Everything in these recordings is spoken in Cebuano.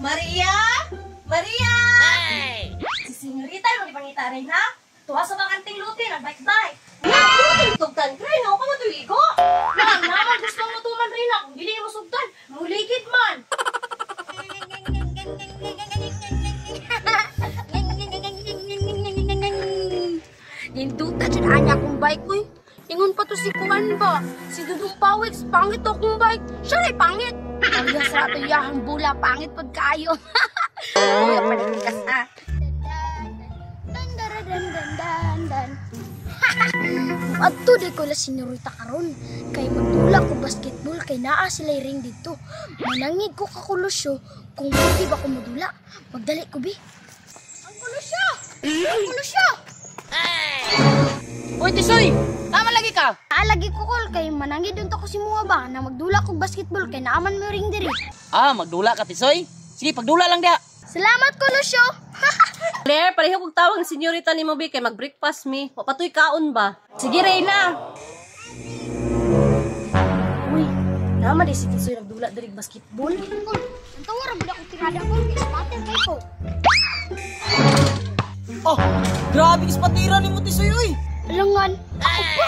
Maria! Maria! Ay! Si Senyorita yung ipangita rin, ha? Tuwa sa bakanting luti, nagbike-bike. Luti, tugtan, Rin, ako ka matuligo. Nang naman gusto mo tuman, Rina, kung dili mo sugtan, muligid man. Ninduta dyan anya akong bike, uy. Ingon pa to si Kuan ba? Si Dudong Pawix, pangit akong bike. Siya rin pangit. Parehas ra to iyahang bula, pangit pag kaayo. Uy, palitikas ah. Adto di ko la senyorita karon kay magdula ko basketball kay naa sila ring dito. Manangig ko kakulusyo kung pwede ba ko modula. Magdali ko bi. Ang kulusyo! Ang kulusyo! Uy, Tisoy! Tama lagi ka! Lagi ko kol kay manangid unta ko si muha ba na magdula ko basketball kay naaman mo ring diri. Ah, magdula ka, Tisoy? Sige, pagdula lang dia. Salamat kulusyo. Claire, pareho kong tawag ni senyorita ni mo, bi, kay mag-breakfast mi. Wapatoy kaon ba? Sige, Reyna! Uy, naman di si Tisoy nagdula diri basketball. Kol, ang tawara mo na akong tirada kol kay spatter kay ko. Oh, grabe ispatira ni mo, Tisoy, uy! Alangan, ako pa.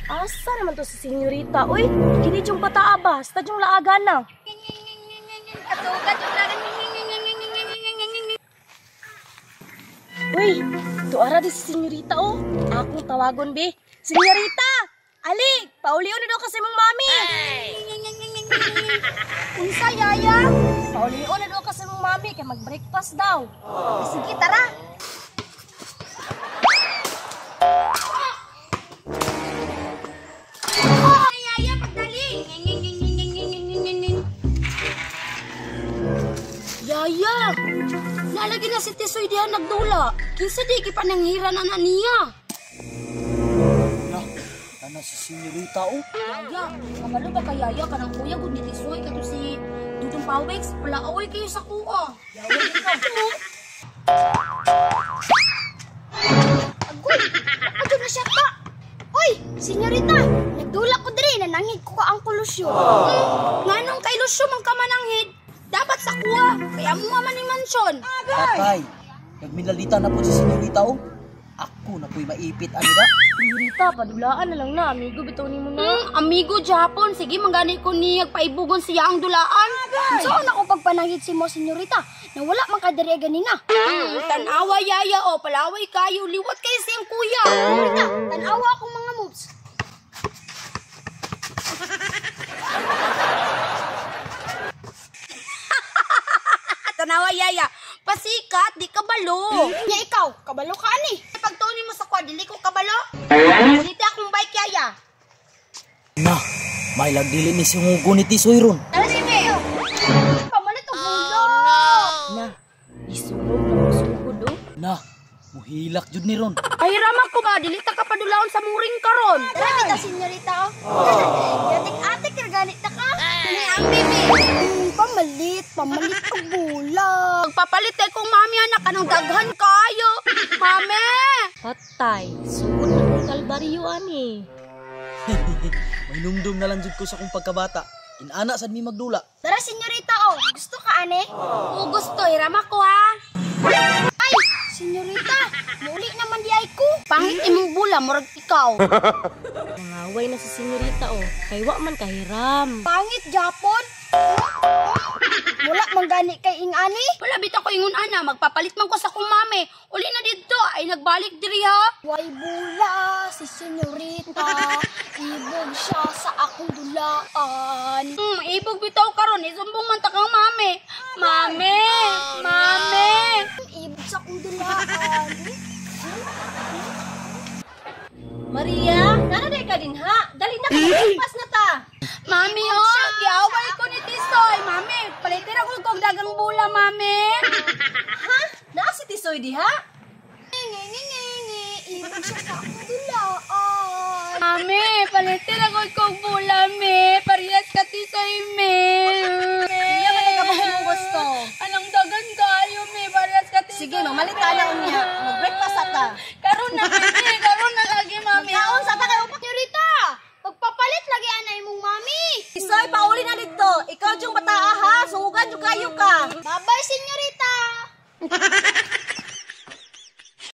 Asa naman to si senyorita? Uy, kini yung bataa ba? Basta yung laagan na. Uy, tuara di si senyorita oh. Akong tawagon be. Senyorita! Ali, paulion na daw kasi mong mami. Unsa yaya? Paulion na daw kasi mong mami kay mag-breakfast daw. Sige, tara. Yaya, pagdali. Yaya, nalagi na si Tisoy diha nagdula. Kinsa di kipananghiran na niya. Na, ana si senyorita, oh. Yaya, kabalo ba kay Yaya kanang kuya gud ni Tisoy kato si Dudong Pawix, palaaway kayo sa kuha. Agoy, adto na siya ta. Oy, senyorita, nagdula ko diri, nanangig ko ka ang kulusyo. Nganong kay Lucio man ka mananghid? Dapat sa kuha, kaya mo man ni mansyon. Patay, nagminalita na po si senyorita, oh. Ako na po'y maipit, anida. Senyorita, padulaan na lang na. Amigo, bitaw ni mo na. Amigo Japon, sige manggani ko niya paibugon siya ang dulaan. Saan ako pagpanangid si mo, senyorita? Nawala man ka diri ganina. Tanawa yaya o, palaway kayo, liwat kayo siyang kuya. Senyorita, tanawa akong mga moves. Tanawa yaya, pasikat, di kabalo. Nya ikaw, kabalo ka ani. Pagtunin mo sa kwa, dili ko kabalo. Dito akong bike yaya. Na, may lagdili ni sungugo ni Tisoy ron. Tara si Meo. Pamalit og bulo. Na, isunog na mo sugod oh. Na, muhilak jud ni ron. Ay rama ko ba, dili ta kapadulaon sa muring karon. Tara kita senyorita oh. Yatik-atik ra ganit ta ka. Ni ang bibi. Pamalit, pamalit og bula. Pagpapalit eh kong mami anak, anong daghan kayo? Mami! Patay, sugod na kong kalbaryo ani. May numdum na lang jud ko sa kong pagkabata. Inana sad mi magdula. Tara senyorita oh, gusto ka ane? O gusto, hirama ko ha. Ay, senyorita, muli naman di ay ko. Pangit imong bula, murag ikaw. Nangaway na si senyorita oh. Kay wa man kahiram. Pangit Japon. Wala man gani kay ingani. Wala bitaw ko ingon ana, magpapalit man ko sa kong mami. Uli na didto, ay nagbalik diri ha. Way bula si senyorita, ibog siya sa akong dulaan. Ibog bitaw karon, isumbong man ta kang mami. Mami, mami. Ibog sa akong dulaan. Maria, nana day ka din ha. Dali na ka, na ta. Mami oh, giaway ko ni Tisoy. Mami, palitin ako kong dagang bula, mami. Ha? Naa si Tisoy diha? Ngi, ibog siya sa akong dulaan. Mami, palitin ako kong bula, me. Parehas ka Tisoy, me. Iya man ka mong gusto. Anong dagan kayo, me? Parehas ka Tisoy. Sige, mamalit ta na unya. Mag-breakfast ta. Karon na, mami. Karon na lagi, mami. Kaon sa ta kayo. Senyorita, pagpapalit lagi anay mong mami. Tisoy, pauli na dito. Ikaw yung bataa ha.